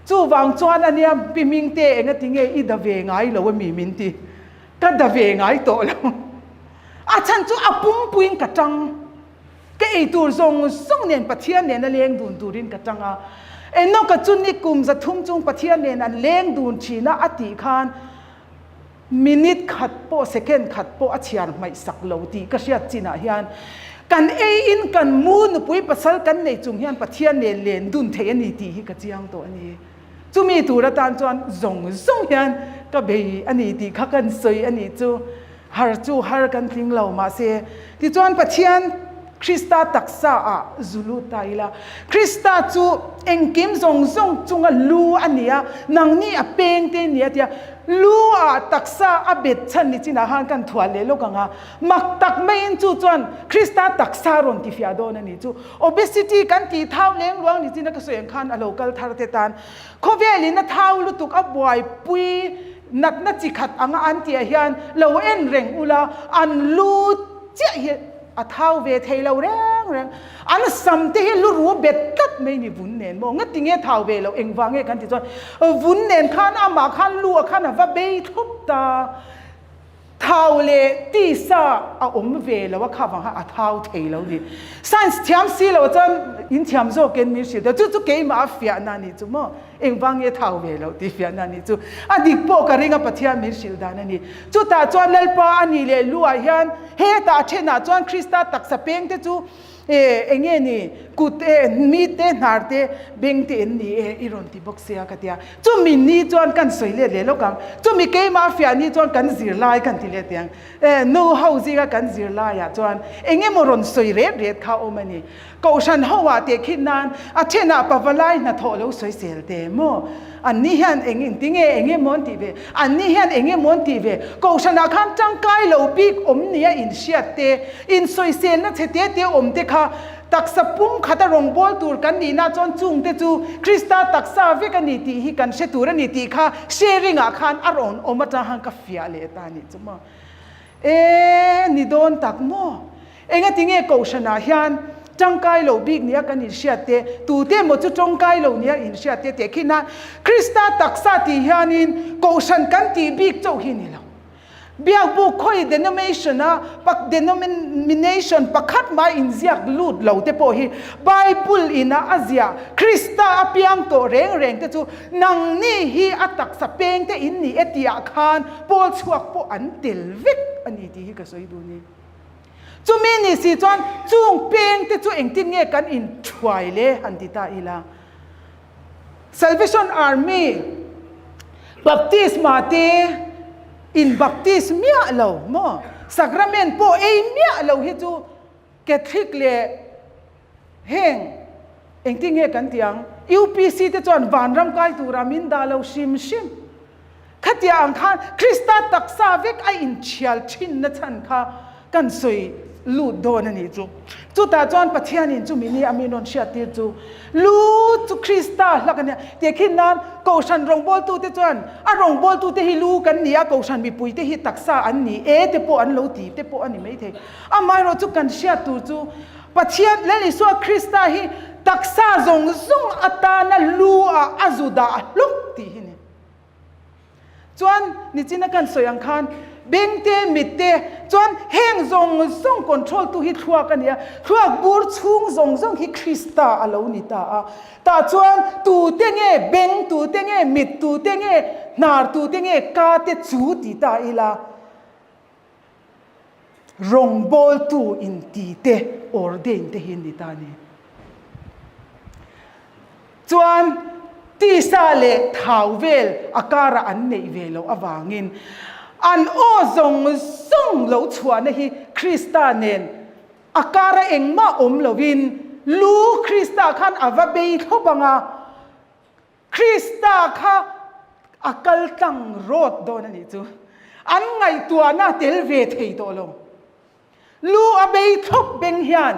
Chuvang chuan a nia pi hming te enga ti nge i da ve ngai lo a mi min ti. Ka da ve ngai tawh lo. A chhan chu a pumpuiin ka tang. Ka ei tur zawng zawng nen Pathian nen a leng dun turin ka tang a. Enoka chu ni kum 300 chung Pathian nen an leng dun thin a a tih khan minute khat pawh second khat pawh a chhiar hmaih sak lo tih ka hriat chinah hian kan ei in kan mu nupui pasal kan nei chung hian Pathian nen len dun thei a ni tih hi ka chiang tawh a ni. Chumi tur atan chuan zawng zawng hian ka bei a ni tih kha kan sawi a nih chu. Har chu har kan tling lo mahse tichuan Pathian Krista taksa ah zu lut ta ila. Krista chu engkim zawng zawng chunga lu a ni a, nangni a peng te ni a tia lu ah taksa a bet chhan ni chinah khan kan thuah leh lawk ang a. Mak tak maiin chu chuan Krista taksa rawn tifiah dawn a ni chu. Obesity kan tih thau leng luang ni chin a ka sawi ang khan a lo kal thar te tan khawvelin a thau lutuk a buaipui natna chi khat anga an tih ah hian lo en reng ula an lu chiah hi a thau ve thei lo reng reng. An sam te hi lu ru bet tlat mai ni vun nen maw ngati nge thau ve loh engvang nge kan tih chuan vun nen khan amah khan lu ah khan a va bei thlup ta. Thau leh tisa a awm ve lo a, kha vang khan a thau thei lo ni. Science thiam si lo chuan in thiam zawk in min hrilh deuh. Chu chu keimah a fiahna a nih chu maw? Engvang nge thau ve loh tih fiahna a nih chu. A dik pawh ka ring a Pathian min hrilh dan a ni. Chutah chuan Lalpa a nih leh lu ah hian hetah a thenah chuan Krista taksa peng te chu E, enge ni, kut e, mi te, hnar te, beng te en ni e, i rawn ti bawk sia ka tia. Chumi ni chuan kan sawi let leh lawk ang. Chumi keimah fiah ni chuan kan zir lai kan ti let ang. E, nu ho zinga kan zir laiah chuan eng emaw rawn sawi ret ret kha awm a ni. Kohhran ho ah teh khin nan a thenah pavalai hnathawh lo sawi sel te maw? An ni hian eng engti nge eng emaw an tih ve? An ni hian eng emaw an tih ve? Kohhranah khan tangkai lo bik awm nia inhriat te, insawiselna chhe te te awm te kha taksa pum khata rawngbâwl tur kan nihna chuan chung te chu Krista taksa vek a ni tih hi kan hre tur a ni tih kha sharing-ah khan a rawn awm atang khan ka fiah leh ta a nih chu maw? E, ni dawn tak maw? Engati nge Kohhranah hian tangkai lo bik nia kan inhriat te, tute emaw chu tawngkai lo nia inhriat te teh khin a, Krista taksa tih hianin Kohhran kan tih bik chauh hi ni lo. Biakbuk khawi denomination a pak denomination pakhat mai inziak lut lo te pawh hi Bible ina a ziah Krista a piang tawh reng reng te chu nangni hi a taksa peng te in ni e tihah khan pawl chhuak pawh an tel vek a ni tih hi ka sawi duh ni. Chumi ni si chuan chung peng te chu engtin nge kan inthuai le han ti ta ila. Salvation Army baptisma te in baptist miah lo maw? Sacrament pawh ei miah lo hi chu Catholic leh heng engtin nge kan ti ang? UPC te chuan vanram kai tura min dah lo hrim hrim. Khatia ang khan Krista taksa vek a inthial thinna chhan kha kan sawi lut dawn a nih chu. Chutah chuan Pathianin chumi ni a mi rawn hriattir chu lu chu Krista hlak a nia. Tih khin nan Kohhran rawngbawltute chuan a rawngbawltute hi lu kan ni a, Kohhran mipuite hi taksa an ni e te pawh an lo ti te pawh a ni maithei. Amaherawh chu kan hriat tur chu Pathian Lal Isua Krista hi taksa zawng zawng atana lu ah a zu dah hlawk tih hi ni. Chuan nichina kan sawi ang khan beng te, mit te chuan heng zawng zawng control tu hi thluak a ni a, thluak bur chhung zawng zawng hi Krista a lo ni ta a. Tah chuan tute nge beng, tute nge mit, tute nge hnar, tute nge ka te chu ti ta ila. Rawngbawltu inti te ordain te hi ni ta ni. Chuan tisa leh thau vel a karah an neih ve loh avangin an aw zawng zawng lo chhuahna hi Krista nen a kara engmah awm lovin lu Krista khan a va bei thlawp ang a, Krista kha a kal tlang rawt dawn a nih chu. An ngaihtuahna a tel ve thei tawh lo. Lu a bei thlawp beng hian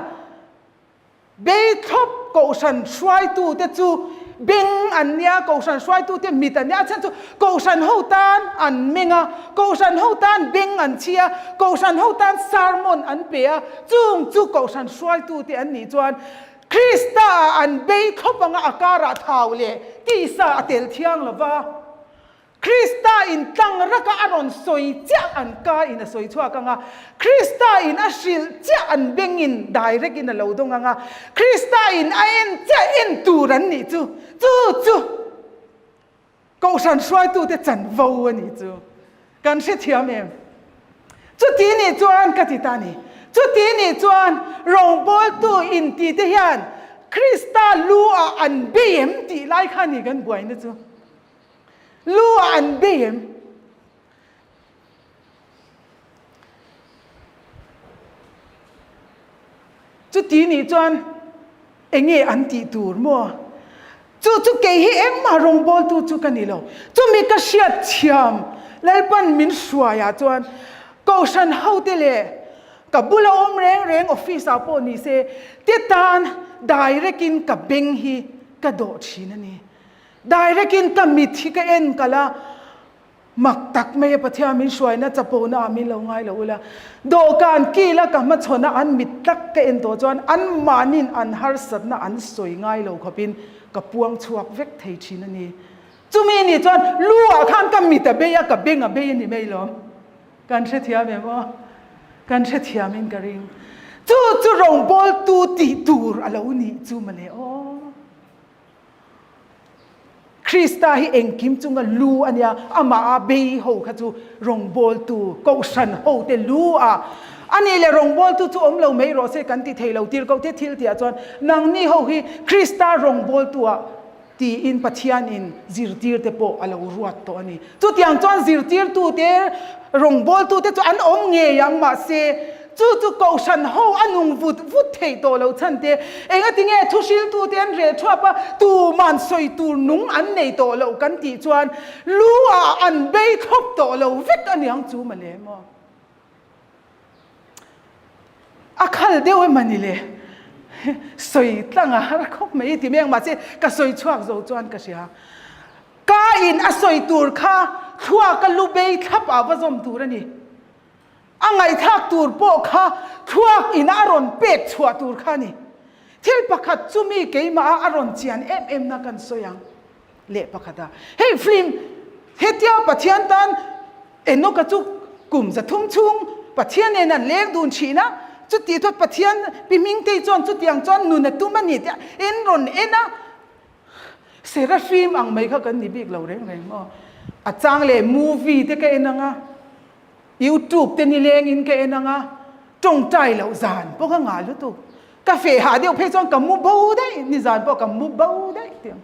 bei thlawp kohhran hruaitute chu beng an nia, kohhran hruaitute mit an nia, a chhan chu kohhran ho tan an meng a, kohhran ho tan beng an chhi a, kohhran ho tan sermon an pe a, chung chu kohhran hruaitute an nih chuan Krista ah an bei thlawp anga a karah thau leh tisa a tel thiang lo va. Krista in tlang raka a rawn sawi chiah an ka in a sawi chhuak ang a, Krista in a hrilh chiah an beng in direct in a lo dawng ang a, Krista in a en chiah en tur an nih chu, chu chu Kohhran hruaitute chanvo a nih chu. Kan hrethiam em? Chuti nih chuan ka ti ta ni. Chuti nih chuan rawngbawltu inti te hian Krista lu ah an bei em tih lai kha ni kan buaina chu. Lu ah an bei em? Chuti nih chuan enge an tih tur maw? Chu chu kei hi engmah rawngbawltu chu ka ni lo. Chumi ka hriat thiam Lalpan min hruaiah chuan Kohhran hote leh ka bula awm reng reng office ah pawh ni se te tan direct in ka beng hi ka dawh thin a ni. Direct in ka mit hi ka en kalh a. Mak tak mai a Pathian min hruaina chapona ah min lo ngai lo ula. Dawhkan kila ka hmachhawn a an mit tak ka en tawh chuan an mahnin an harsatna an sawi ngai lo khawpin ka puang chhuak vek thei thin a ni. Chumi nih chuan lu ah khan ka mit a bei a, ka beng a bei a ni mai lawm. Kan hrethiam em aw? Kan hrethiam in ka ring. Chu chu rawngbawltu tih tur a lo nih chu mawle aw. Krista hi engkim chunga lu a nia, amah a bei ho kha chu rawngbawltu, kohhran hote lu a a nih leh rawngbawltu chu awm lo mai rawh se kan ti thei lo tir ko te thil tihah chuan nangni ho hi Krista rawngbawltu ah tiin Pathianin zirtirte pawh a lo ruat tawh a ni. Chutiang chuan zirtirtute, rawngbawltute chu an awm ngei ang mahse chu chu kohhran ho a nung vut vut theih tawh lo chhan te, engatinge thuhriltute an rel thuap a, tuman sawi tur nung an nei tawh loh kan tih chuan lu ah an bei thlawp tawh lo vek a niang chu mawle maw. A khal deuh em a ni le, sawi tlang a har khawp mai ti mai ang mahse ka sawi chhuak zo chuan ka hria. Ka in a sawi tur kha thluaka lu bei thlap ah va zawm tur a ni. A ngaihthlak tur pawh kha thluak in a rawn pek chhuah tur kha a ni. Thil pakhat chu mi keimah a a rawn chian em em na kan sawi ang leh pakhat a. Hei film hetia Pathian tan Enoka chu kum 300 chhung Pathian nen an leng dun thin a, chuti thawt Pathian pi Hmingtei chuan chutiang chuan nun a tum a ni tih a en rawn en a. Seraphim ang mai kha kan ni bik lo reng reng maw. A chang leh movie te ka en ang a, YouTube te nilengin ka en ang a, tawngtai loh zan pawh ka ngah lutuk. Ka feh hah deuh phei chuan ka mu bo daih, nizan pawh ka mu bo daih tih ang.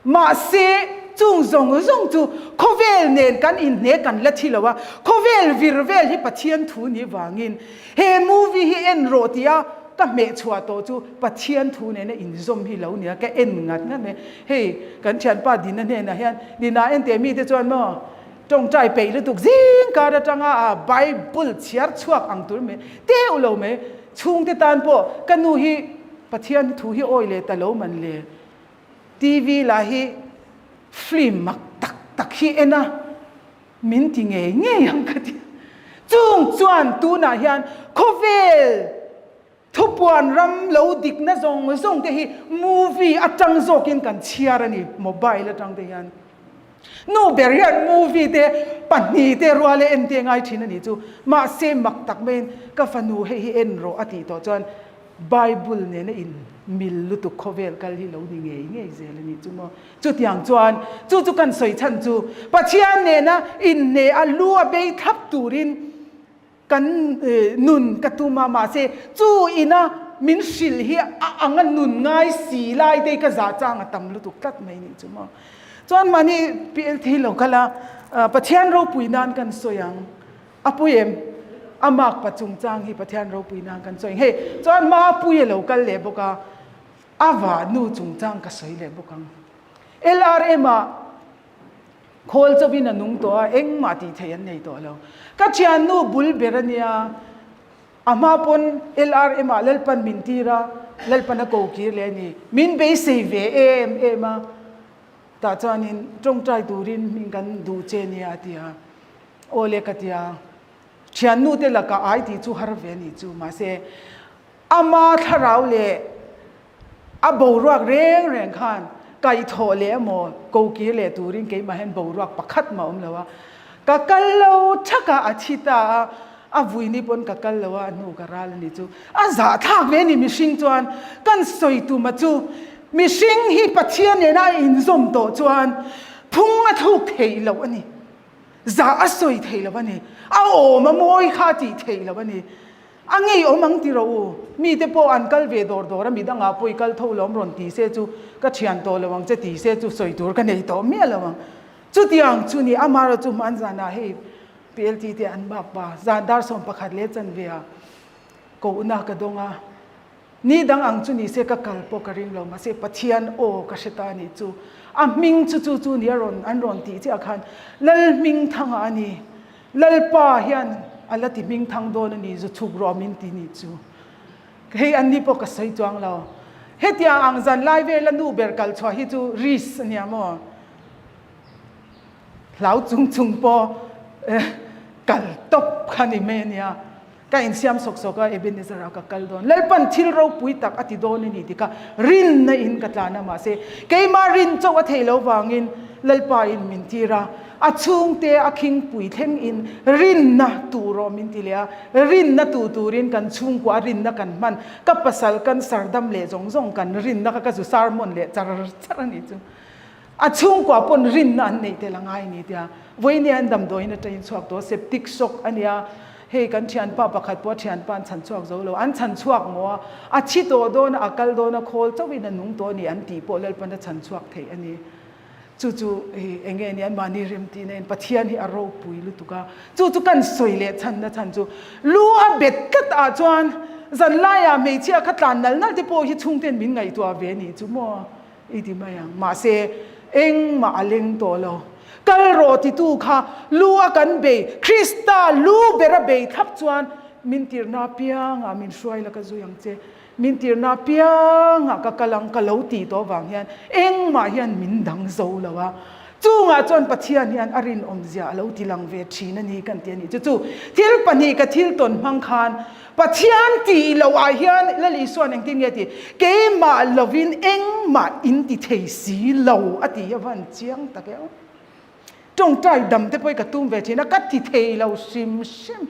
Mahse, chung zawng zawng chu khawvel nen kan inhne kan la thi lo a, khawvel vir vel hi Pathian thu ni vangin he movie hi en rawh tia ka hmeh chhuah tawh chu Pathian thu nena inzawm hi lo nia ka en ngat ngat mai. Hei kan thianpa Dina hnenah hian Dina en teh mite chuan maw tawngtai peih lutuk zing kar atanga a Bible chhiar chhuak ang tur mai teuh lo mai chhungte tan pawh ka nu hi Pathian thu hi awi leh ta lo man le. TV lah hi film mak tak tak hi en a, min ti ngei ngei ang ka ti. Chung chuan tunah hian khawvel thupuan ram lo dikna zawng zawng te hi movie atang zawkin kan chhiar a ni, mobile atang te hian. Nu ber hian movie te pahnih te rual e en te ngai thin a nih chu. Mahse mak tak maiin ka fanu hei hi en rawh a tih tawh chuan Bible nena in mil lutuk khawvel kal hi lo ni ngei ngei zel a nih chu maw. Chutiang chuan chu chu kan sawi chhan chu Pathian nena inhne a lu a bei thlap turin kan nun ka tum a, mahse chu ina min hrilh hi a anga nun ngai si lai te hi ka zah chang a tam lutuk tlat mai nih chu maw. Chuan mahni PLT lo kal a, Pathian ropui nan kan sawi ang. A pui em? A makpa chungchang hi Pathian ropui nan kan sawi ang. Hei chuan Mapuia lo kal leh bawk a, a vahnu chungchang ka sawi leh bawk ang. LRM ah khawl chauhin a nung tawh a, engmah tih theih an nei tawh lo. Ka thiannu bul ber a nia, a hma pawn LRM ah Lalpan min tir a, Lalpan a ko kir leh a ni. Min beisei ve em em a, tah chuanin tawngtai turin hming kan duh che nia a ti a. Aw le ka tia, thiannu te lakah ai tih chu har ve a nih chu, mahse ama thlarau leh a boruak reng reng khan Kaihthawh leh emaw ko kir leh turin keimah hian boruak pakhat mah awm lo a. Ka kal lo thak a, a thi ta a, a vui ni pawn ka kal lo a, a hnu ka ral a ni chu. A zahthlak ve a ni mihring chuan kan sawi tuma chu mihring hi Pathian nena a inzawm tawh chuan phung a thluk theih loh a ni. Zah a sawi theih loh a ni. A awm a mawi kha a tih theih loh a ni. A ngei awm ang ti rawh u. Mite pawh an kal ve dawr dawr a, midangah pawh i kal tho lawm rawn ti se chu ka thian tawh lo ang che ti se chu sawi tur ka nei tawh miah lo ang. Chutiang chu ni Amara chu hman zanah hei PLT te an bak pa zan dar 11 leh chanve ah kohna ka dawng a, ni dang ang chu ni se ka kal pawh ka ring lo mahse Pathian aw ka hre ta a nih chu. A hming chu chu chu ni a rawn an rawn tih chiah khan Lalhmingthanga a ni. Lalpa hian a la ti hmingthang dawn a ni zu chhuk rawh min ti nih chu. Hei an ni pawh ka sawi chuang lo. Hetiang ang zan lai vela nu ber kal chhuah hi chu risk a nia maw? Hlau chung chung pawh kal tawp kha ni mai a nia. Ka insiam sawk sawk a, Ebenezer ah ka kal dawn. Lalpan thil ropui tak a ti dawn a ni ti kha rinna in ka tlan a, mahse keimah rin chauh a theih loh vangin Lalpa in min tir a, a chhungte a khingpui thleng in rinna tu rawh min ti leh a, rinna tu turin kan chhungkua a rinna kan hman, ka pasal cancer dam leh zawng zawng kan rinna kha ka zu sermon leh char char a nih chu. A chhungkua pawn rinna an neih tel a ngai ni tia vawinia an damdawiin atangin chhuak tawh septic shock a nia hei kan thianpa pakhat pawh a thianpa an chhan chhuak zo lo an chhan chhuak maw a a thi tawh dawn a a kal dawn a khawl chauhin a nung tawh a ni an tih pawh Lalpan a chhan chhuak theih a ni chu chu hei eng nge ni an mahni rem tihna in Pathian hi a ropui lutuk a chu chu kan sawi leh chhanna chhan chu lu a bet tlat ah chuan zanlaiah hmeichhia kha tlan nal nal te pawh hi chhungten min ngaihtuah ve a nih chu maw. I ti mai ang. Mahse, engmah a leng tawh lo. Kal rawh titu kha lu a kan bei, Krista lu ber a bei thlap chuan min tirhna apiangah min hruai la ka zui ang che, min tirhna apiangah ka kal ang ka lo tih tawh vang hian engmah hian min dang zo lo a. Chungah chuan Pathian hian a rinawmzia a lo ti lang ve thin a ni kan ti a nih chu. Chu thil pahnih ka thil tawn hmang khan Pathian tih loh ah hian Lal Isua'n engtin nge ti? Keimah lovin engmah in ti thei si lo a ti hi a van chiang tak e aw. Tawngtai dam te pawh hi ka tum ve thin a, ka ti thei lo hrim hrim.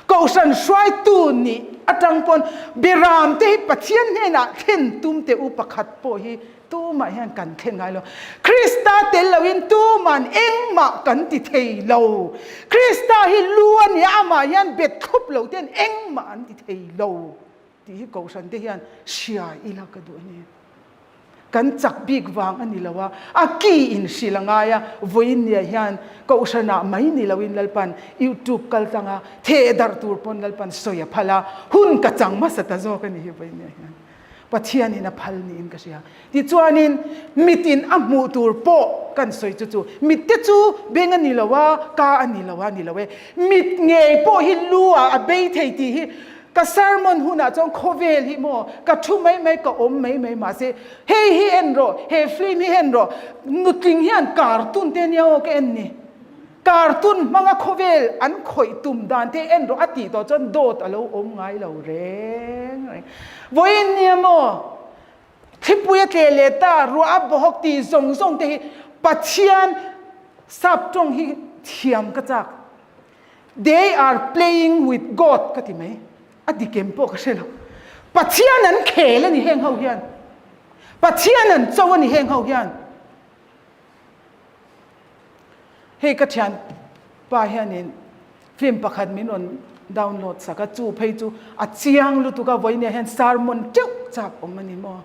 Kohhran hruaitu nih atang pawn Biram te hi Pathian hnenah thlen tum teh u pakhat pawh hi Tumah hian kan thlen ngai lo. Krista tel loin tuman engmah kan ti thei lo. Krista hi lu a nia, amah hian bet thlup lo ten engmah an ti thei lo tih hi Kohhran te hian hria ila ka duh a ni. Kan chak bik vang a ni lo a, a ki in hrilh a ngai a, vawiin nia hian Kohhranah mai ni loin Lalpan YouTube kal tlang a, theh darh tur pawn Lalpan sawi a phal a, hun ka chang hmasa ta zawk a ni hi vawiin nia hian. Pathianin a phal niin ka hria. Tichuanin mitin a hmuh tur pawh kan sawi chu chu mitte chu beng a ni lo a, ka a ni lo a ni lo e. Mit ngei pawh hi lu ah a bei thei tih hi ka sermon hunah chuan khawvel hi maw ka thu mai mai ka awm mai mai mahse hei hi en rawh, he film hi en rawh, nutling hian cartoon te ania aw ka en ni. Cartoon hmanga khawvel an khawih tum dan te en rawh a tih tawh chuan dawt a lo awm ngai lo reng reng. Vawiin nia maw thlipui a tleh leh ta, ruah a bawhawk tih zawng zawng te hi Pathian sap tawng hi thiam ka chak. They are playing with God ka ti mai. A dikem pawh ka hre lo. Pathian an khel a ni heng ho hian. Pathian an cho a ni heng ho hian. Hei ka thian pa hianin film pakhat min rawn download sak a, chu phei chu a chiang lutuk a, vawiin ah hian sermon teuh chak awm a ni maw?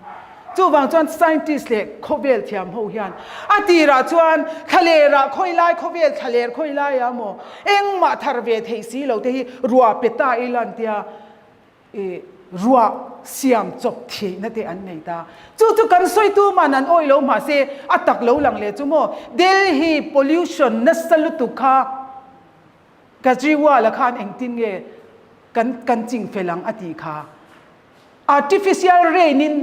Chuvang chuan scientist leh khawvel thiam ho hian a tirah chuan thlaler ah khawi lai khawvel thlaler khawi lai ah maw engmah thar ve theih si lo te hi ruah pe ta ila an tia. I ruah siam chawp theihna te an nei ta. Chu chu kan sawitu man an awih lo mahse a tak lo lang leh chu maw Delhi pollution nasa lutuk kha Kejriwal-a khan engtin nge kan kan ching fel ang a tih kha. Artificial rain in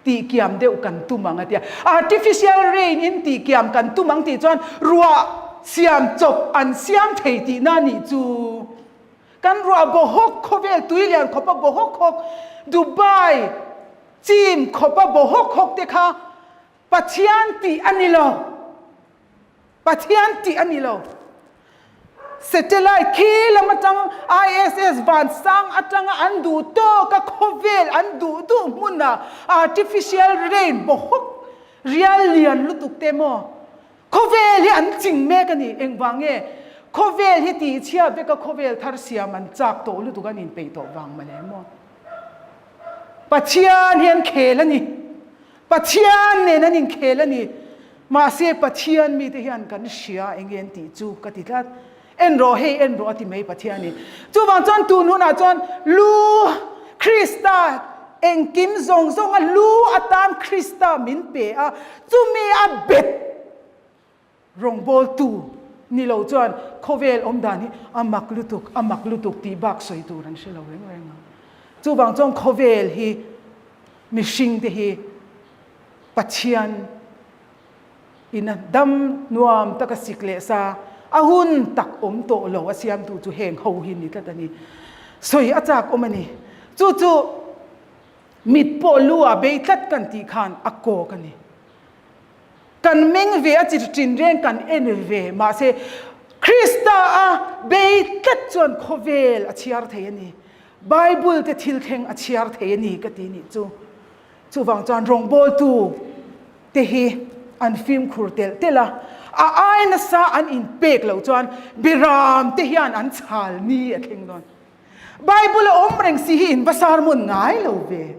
tih kiam deuh kan tum ang a tia. Artificial rain in tih kiam kan tum ang tih chuan ruah siam chawp an siam thei tihna nih chu. Kan ruah bawhawk khawvel tui lian khawpa bawhawk hawk, Dubai chim khawpa bawhawk hawk te kha Pathian tih a ni lo. Pathian tih a ni lo. Satellite khi lam atang ISS vansang atanga an duh tawk a khawvel an duh duh hmuna artificial rain bawhawk rial lian lutuk te maw khawvel hi an ching mek a ni. Engvang nge khawvel hi tihchhiat veka khawvel thar siam an chak tawh lutuk an inpeih tawh vang mawle maw. Pathian hi an khel a ni. Pathian nen an inkhel a ni. Mahse Pathian mite hian kan hria eng nge an tih chu ka ti tlat. En rawh hei en rawh a ti mai Pathian in. Chuvang chuan tun hunah chuan lu Krista engkim zawng zawnga lu atan Krista min pe a, chumi a bet Rawngbawltu ni lo chuan khawvel awm dan hi a mak lutuk, a mak lutuk tih bak sawi tur an hre lo reng reng ang. Chuvang chuan khawvel hi mihring te hi Pathian ina dam nuam taka sik leh sa a hun tak awm tawh lo a siamtu chu heng ho hi ni tlat a ni. Sawi a chak awm a ni. Chu chu mit pawh lu ah bei tlat kan tih khan a kawk a ni. Kan meng ve a chi tin reng kan en ve mahse Krista a bei tlat chuan khawvel a chhiar thei a ni. Bible te thil thleng a chhiar thei a ni ka ti nih chu. Chuvang chuan rawngbawltu te hi an fimkhur telh telh a, a ai nasa an inpek loh chuan biram te hian an chhal ni a thleng dawn. Bible a awm reng si hi in va sermon ngai lo ve.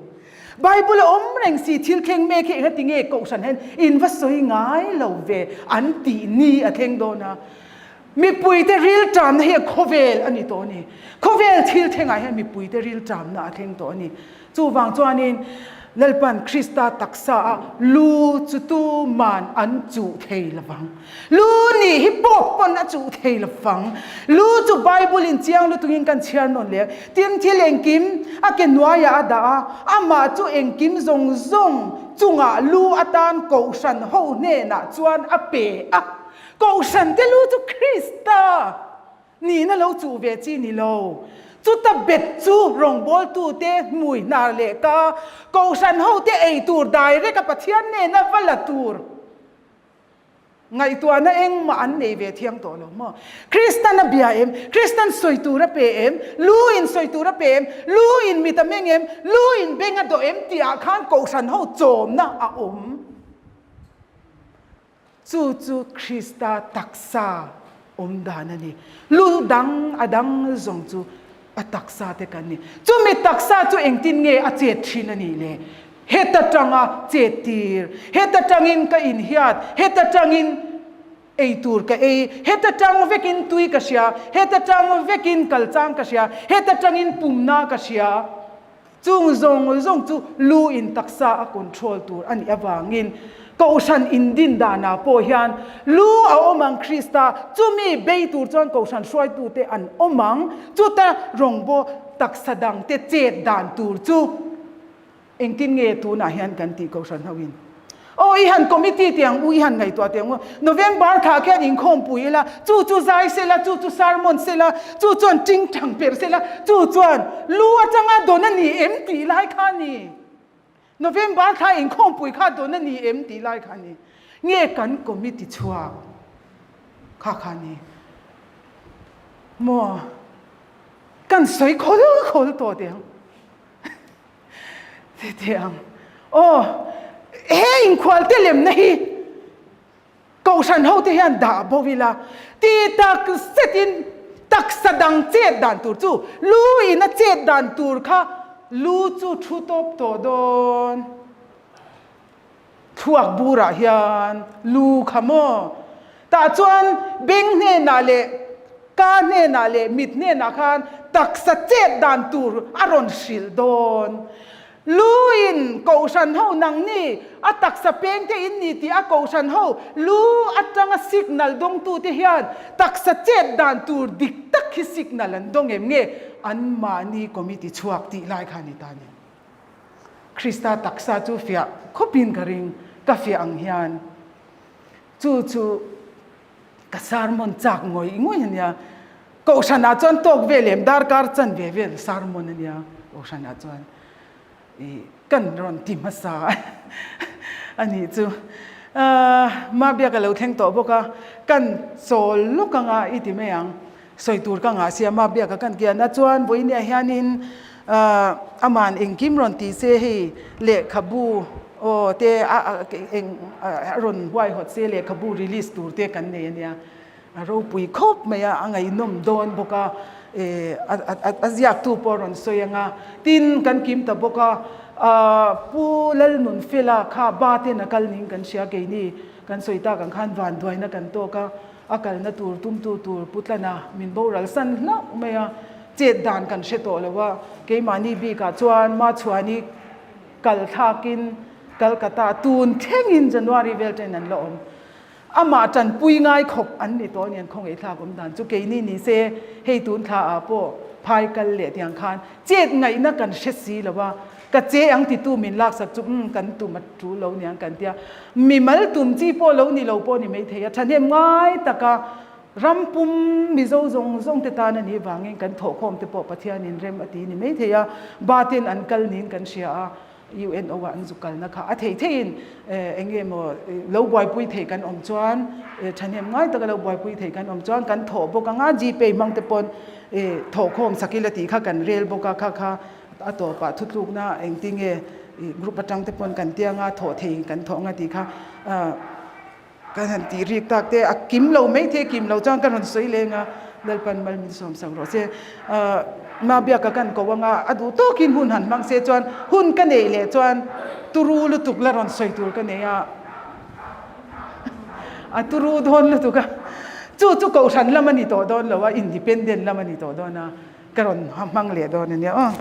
Bible a awm reng si thil thleng mek hi engati nge kohhran hian in va sawi ngai lo ve an tih ni a thleng dawn a. Mipuite rilṭamna hi khawvel a ni tawh a ni. Khawvel thil thlengah hian mipuite rilṭamna a thleng tawh a ni. Chuvang chuanin Lalpan Krista taksa a lu chu tuman an chuh thei lovang. Lu nih hi pawp pawn a chuh thei lovang. Lu chu Bible in chiang lutukin kan chhiar nawn leh. Tin, thil engkim a ke hnuaiah a dah a, amah chu engkim zawng zawng chungah lu atan Kohhran ho hnenah chuan a pe a. Kohhran te lu chu Krista. Nihna lo chuh ve chi ni lo. Chuta bet chu rawngbawltute hmui hnar leh ka kohhran hote ei tur direct a Pathian nena va la tur ngaihtuahna engmah an nei ve thiang tawh lo maw? Kristan a bia em? Kristan sawi tur a pe em? Lu in sawi tur a pe em? Lu in mit a meng em? Lu in beng a dawh em? Tih ah khan kohhran ho chawmna a awm. Chu chu Krista taksa awm dan a ni. Lu dang a dang zawng chu a taksa te kan ni. Chumi taksa chu engtin nge a chet thin a nih le? Heta tanga chet tir, heta tangin ka inhiat, heta tangin ei tur ka ei, heta tang vekin tui ka hria, heta tang vekin kalchang ka hria, heta tangin pumna ka hria. Chung zawng zawng chu lu in taksa a control tur a nih avangin Kohhran indin danah pawh hian lu a awm ang Krista, chumi bei tur chuan Kohhran hruaitute an awm ang, chuta rawngbaw taksa dangte chet dan tur chu engtin nge tunah hian kan tih Kohhran ho in? Aw i han committee teh ang u, i han ngaihtuah teh ang u. November thlah khian inkhawm pui ila, chu chu zai sela, chu chu sermon sela, chu chuan tingtang per sela, chu chuan lu atanga dawn a ni em tih lai kha a ni. November thla inkhawm pui kha dawn a ni em tih lai kha a ni. Nge kan committee chhuak kha kha a ni maw? Kan sawi khawl khawl tawh teh ang. Titi ang. Aw, he inkhual te lemna hi Kohhran ho te hian dah bo ila, ti tak zetin taksa dang chet dan tur chu lu in a chet dan tur kha lu chu thu tawp tawh dawn. Thluak burah hian lu kha maw? Tah chuan beng hnenah leh ka hnenah leh mit hnenah khan taksa chet dan tur a rawn hrilh dawn. Lu in kohhran ho nangni a taksa peng te in ni tih a kohhran ho lu atanga signal dawngtute hian taksa chet dan tur dik tak hi signal an dawng em nge anmahni committee chhuak tih lai kha a ni ta ni. Krista taksa chu fiah khawpin ka ring, ka fiah ang hian chu chu ka sermon chak ngawih ngawih a nia. Kohhranah chuan tawk vel em darkar chan ve vel sermon a nia kohhranah chuan i kan rawn ti hmasa. A nih chu. Mabia ka lo thleng tawh bawk a, kan chawl lawk anga i ti mai ang. Sawi tur ka ngah sia Mabia ka kan kian a chuan vawinia hianin aman engkim rawn ti se hei lehkhabu aw te a eng a rawn huaihawt se lehkhabu release tur te kan nei ania. A ropui khawp mai a, a ngaihnawm dawn bawk a, a ziaktu pawh a rawn sawi ang a, tin kan kim ta bawk a, Pu Lalnunfela kha ba ten a kal niin kan hria keini kan sawi tak ang khan vanduaina kan tawk a, a kalna tur tumtu tur Pu Tlana min boral san hlauh mai a, chet dan kan hre tawh lo a, keimahni bikah chuan Machhuani kal thlakin Calcutta tun thlengin January vel ṭanin an la awm. Amah tanpui ngai khawp an ni tawh aniang khawngaihthlak awm dan chu keini ni se hei tun thla ah pawh phai kal leh tiang khan chet ngaihna kan hre si lo a, ka che ang titu min laksak chu umm kan tum a tul lo niang kan tia, mimal tum chi pawh lo ni lo pawh ni maithei a, thahnem ngai taka ram pum Mizo zawng zawng te tan a nih vangin kan thawhkhawm te pawh Pathianin rem a ti ni maithei a, ba ten an kal niin kan hria a. UNO ah an zu kalna kha a thei theiin eng nge maw lo buaipui thei kan awm chuan thahnem ngai taka lo buaipui thei kan awm chuan kan thawh bawk ang a, Gpay hmang te pawn thawhkhawm sak ila tih kha kan rel bawk a, kha kha a tawpah thutlukna engtin nge group atang te pawn kan tia anga thawh thei kan thawh anga tih kha Ka han tih rik tak te a kim lo mai thei kim lo chuan ka rawn sawi leng a, Lalpan mal min sawm sak rawh se. Mah biaka kan ko anga a duh tawkin hun han hmang se chuan hun ka neih leh chuan turu lutuk la rawn sawi tur ka nei a, a turu dawn lutuk a, chu chu kohhran lam a ni tawh dawn lo a, independent lam a ni tawh dawn a, ka rawn hmang leh dawn a nia aw.